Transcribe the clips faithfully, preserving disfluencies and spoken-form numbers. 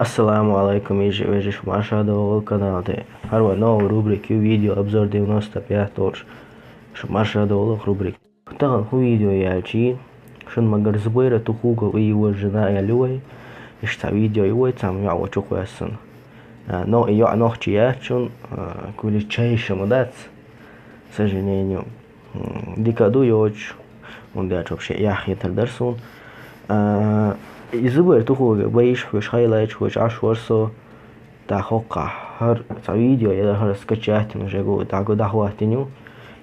Ассаламу алайкум, йижи, вежарий, шу марша дола канал тӀа. ХӀара вай новый рубрика ю, видео обзор девяносто пять долуш. Шу марша дола рубрика. Тахана хӀун видео яьлчи, шуна магар Зубайра тухуга и его жена аьлла ю вай. Иштта видео ю вай, цхьа йоӀ ву чукхоьссина. А, но и йоӀ нохчи яц шуна, а, кулича чайша ма дац, к сожалению. М, дика ду йоцуш, хӀунда аьлча вообще яххьетар дара суна. А, и Зубайра тухуга байш хьоьжуш, хайлайташ хьоьжуш Ӏаш вара со. ТӀаккха хӀокхахь хӀара цхьа видео я, хӀара скачать йина уже гу-, дӀа-, дӀахӀоттийна ю.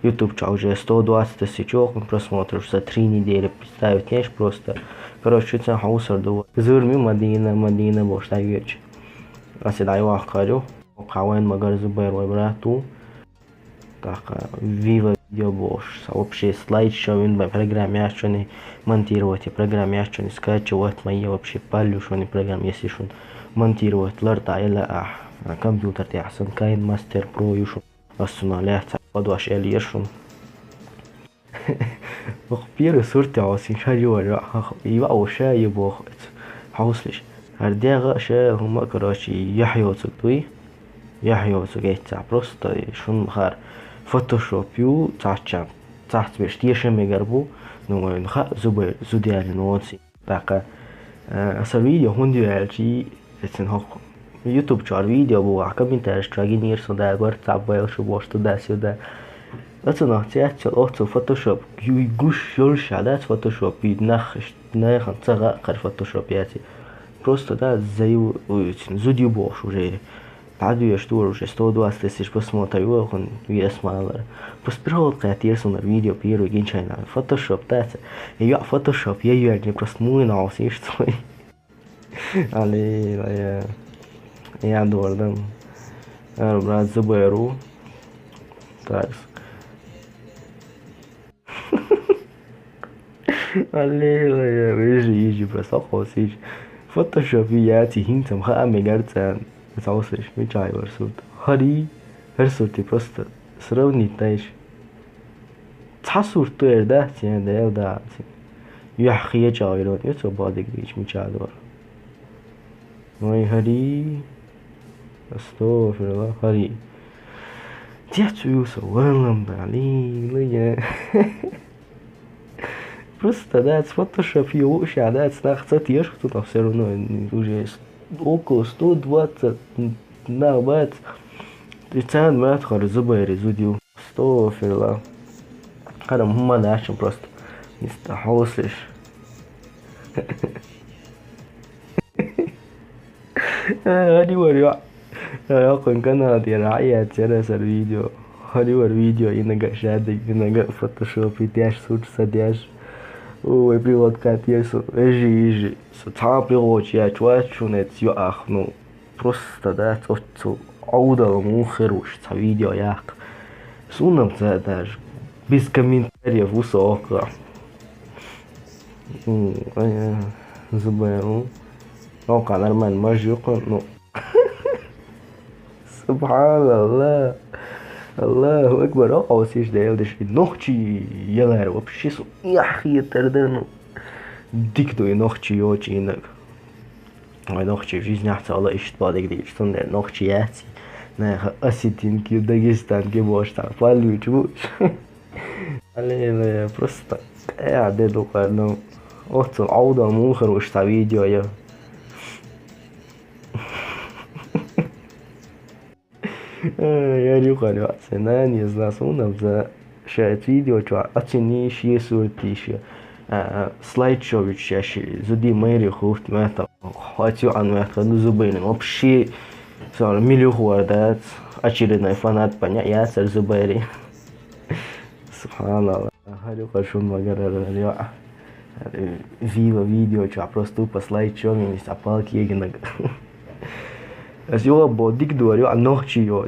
YouTube чохь уже сто двадцать тысяч йохун просмотров за три недели, представить еш просто. Короче, шу цхьа хьовсур ду. Зурми Мадина, Мадина бохуш дӀайоьдуш. Аса дӀайохкар ю. Хьо вайн магар Зубайр вай брат ву. ТӀаккха Viva Video бохуш, са вообще слайд шоу вин бай программа яц шуни монтировать, программа яц шуни скачивать, ма е вообще паллю шуни программа, если шун монтировать лар та ила а, а компьютер тӀехь сан KineMaster Pro ю шун. Ас цуна лаьца подваш эл ешун. Ох, первый сурте осин шарю, и ва о ша е бох. Хьовслиш. Ар дегӀа ша хӀума, короче, яхь йоцуг дуй. Яхь йоцуг эццахь просто шун хар Photoshop ю, цхьацца, цхьацца беш тешам мегар бу, ну, вайн ха, Зубайр, зудяли ноци. ТӀаккха, э, аса видео хӀунда ю аьлчи, эцин хӀокху YouTube чуьра видео бу, а комментарий чуьра гинийра со да, барт цхьа байла шу бош туда-сюда. Ацу нах цеццал оцу Photoshop, ю-, гуш йолуш а дац Photoshop, и нах, нахана ца гӀа кхар Photoshop яци. Просто да, заю, уй, зуд ю бохуш уже. ДӀадоьжуш дора уже сто двадцать тысяч просмотр ю вахун вес малар. Просто природ кхаьтира сунар видео первый гинчайна. Photoshop дац. И йоӀ Photoshop я юьрни просто муйна алсиш цой. Али, я, я дордам. Ар брат Зубайру. Так. Аллилуйя, вижи, вижи, просто хосиш. Photoshop яци хинцам ха мегар цан. Саусиш, мичай вар сурт. Хари, хар сурти просто сравнить тайш. Цхьа сурт ту эр да, цен да, эл да, цен. Юхь хеча вирон, ю цо бадик дич, мича дор. Ой, хари. Астагфирулла, хари. Дец вилса валам да, ли, ли, я. Просто дац, Photoshop ю луша дац, нах ца теш, кто там всё равно уже с-, около сто двадцать нах бац. Ты цан мат хар Зубайри зудил. Астагфирулла. Харам хӀума начал просто. Иста хьовсиш. Хари вар ю. Йокхун канал тӀера хьаяц яра сар видео. Хари вар видео инага шадик, инага Photoshop и деш, сурт са деш. Ой, приводка теш, су, эжи, эжи. Су цхьа пригочу яч вац шунец ю ах, ну. Просто, да, цо-, цо Ӏовдал муха хир вуш цхьа видео яккха. Сунам ца даже. Без комментариев ву со оккха. М, ай, ай, Зубайру. Оккха нормально маж юкъа, ну. Субханаллах. Аллаху акбар. Оккха осиш да элдиш. Нохчи ялар вообще су. Яххетар да, ну. Дик ду и нохчи йочинаг. Вай нохчи в жизнях ца ала иштта бадиг дийча, цундела нохчи яц. Наха осетинки, дагестанки бохуш цхьа паллуьйтуш бу. Аллилуйя, просто къа де ду къарну. Оццул Ӏовдал муха хир вуш цхьа видео я. Э, я рюкъа, рюкъа, цена, не знаю, суна за ша это видео чуа, оцени ши сурти ши. А, а, слайд-шоу вича ши, зуди мэри хуфт мэтта. Хватит ан мэтта, ну, Зубайрин. Вообще, сор милюх вардац, очередной фанат, поня-, яцар Зубайри. Субханаллах. Харю къашун магарар, я. Вива видео чуа просто тупо слайд-шоу, мин иста палки егинаг. Ас юла бодик дуар, ю, а нохчи ю.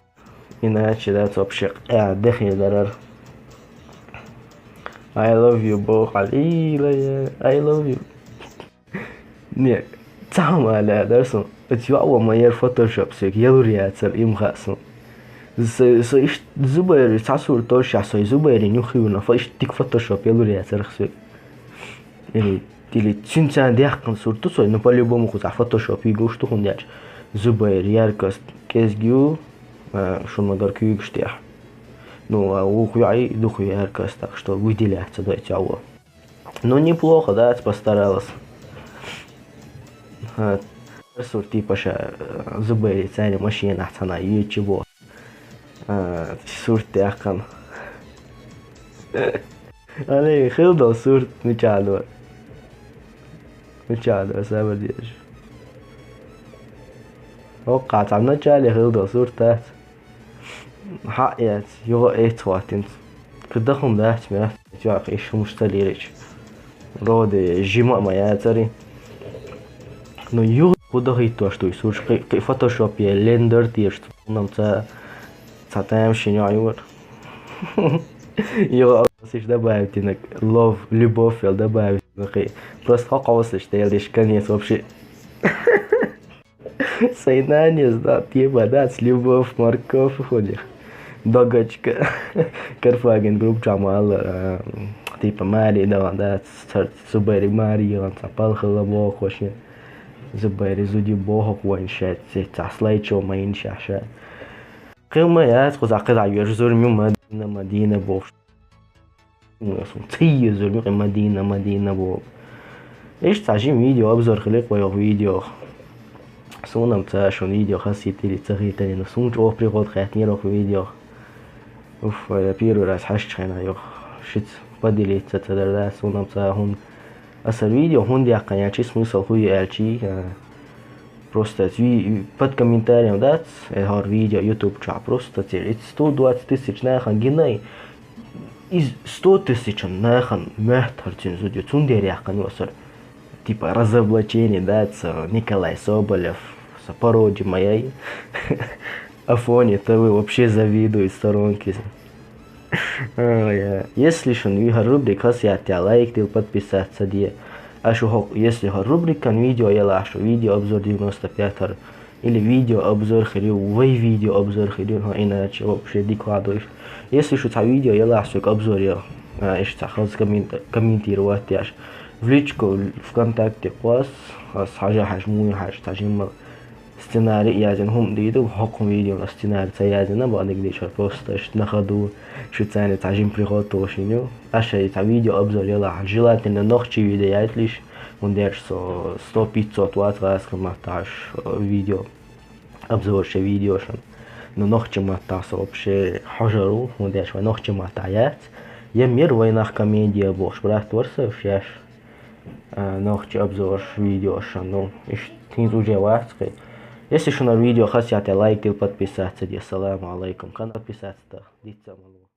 Иначе, да, вообще, я, дехе дарар. I love you, бо, Халила, я. I love you. Не, цхьа хӀума аьлла дар сун. Оцу йоӀ ма яра Photoshop соьга, ялур яцара, им хаьа сун. Со, со ишт-, Зубайри цхьа сура тожа, со и Зубайрин юххе вина, фа ишт дика Photoshop ялур яцара соьга. Или Или цуьнца даьккхина сурт ду цо, ну, по-любому кхузахь фотошоп йигуш ду, хӀунда аьлча Зубайр яркость кӀезиг ю, а, шуна магар куьйгаш тӀехь. Ну, а вух йоӀ дукха яркость, так что выделяться дац цо. Ну, неплохо, да, постаралась. Ха, сурт типа ша, э, Зубайри царна машинахь цхьана йоьдучу бо. А, сурт яьккхина. Али, хила долу сурт мичахь ду? Мичахь ду, сабар дезаш? Оккха цхьа начале хила долу сурт дац. Хьаъ яц, юха а эцна хӀоттина. Кхин даха хӀума дац, мех. Чохь иш хӀумаш ца лелийча. Роде жима а ма яцари. Ну, юха кху дахийтош дуй сурт, кхин, кхин фотошоп е лендер тешаш, нам ца, ца тамашийна йоӀ юра. Юха а иш добавить динарг, love, любовь аьлла добавить динарг кхин. Просто хьо кховсалаш дела диш, конец вообще. Сайн нанас, да, тема дац, любовь, морковь, хӀунех. Догочка. Карфаген группа чохь ма-аллара, а, типа, Мари даван дац, цара Зубайри Мари йигӀан цхьа палхалла боху шен. Зубайри зуди боху вайн шаьц, цхьа слайд-шоу ма йина шаьш ша. Кхин ма яц, кхузахь кхидӀа йоьжу зурма ю Мадина, Мадина бохуш. Суна ца езар ю кхин Мадина, Мадина боху. Иштта цхьа жима видео обзор хилира кху йоху видеох. Суна-м ца шуна видео хазахийтира, ца хийтарина. Суна чӀогӀа прикол хаьттинера хӀокху видеох. Уф, я первый раз хьаьжча хьайна йоху. Шица поделиться ца дара, да, суна-м ца хӀунда. Аса видео хӀунда яьккхина аьлча, смысл хӀун ю аьлча, а, просто ви-, под комментарием дац, э, хӀара видео YouTube чохь просто церан сто двадцать тысяч нахана гинай, из сто тысячан нахана моьтту хӀара цуьнан зуда ю, цундела яьккхина ю аса. Типа разоблачение дац, э, Николай Соболев, са пародия ма яй. Афони ТВ вообще завидует сторонки. Ой, э, если шуна хӀара рубрика хазахетта, лайк дила, подписаться де. А шу хӀокху, если хӀара рубрикан видео ялахь шу, видео обзор девяносто пять хӀара, или видео обзор хир ю, вай видео обзор хир ю, хӀа, иначе вообще дика хӀа ду иш. Если шу цхьа видео ялахь соьга обзор я, а, иштта цхьа хаза коммен-, комментировать деш, в личку ВКонтакте кхосса, ас хьажа хьажа, муй хьажа, цхьа жимма сценарий а язйина, хӀума дийду, хӀокху видеона сценарий ца язйина, бакъдерг дийцича, просто иштта на ходу шуьца цхьа жима прикол тохийна ю. Аша и цхьа видео обзор ялахь, желательно нохчийн видео яйталаш, хӀунда аьлча со сто пятьсот вац гӀазкхийн маттахь аша, э, видео обзор шен видеошан. Ну, нохчийн маттахь со вообще хьожур ву, хӀунда аьлча вай нохчийн маттахь яц. Я мир вайнах комедия бохуш, брат, вара со шаьш. А, нохчийн обзорш, видеош, ну, иштта хӀинца уже вац кхин. Если шуна видео хазахетта, лайк дила, подписаться де. Ассаламу алайкум. Кхана подписаться да, дицца ма ло.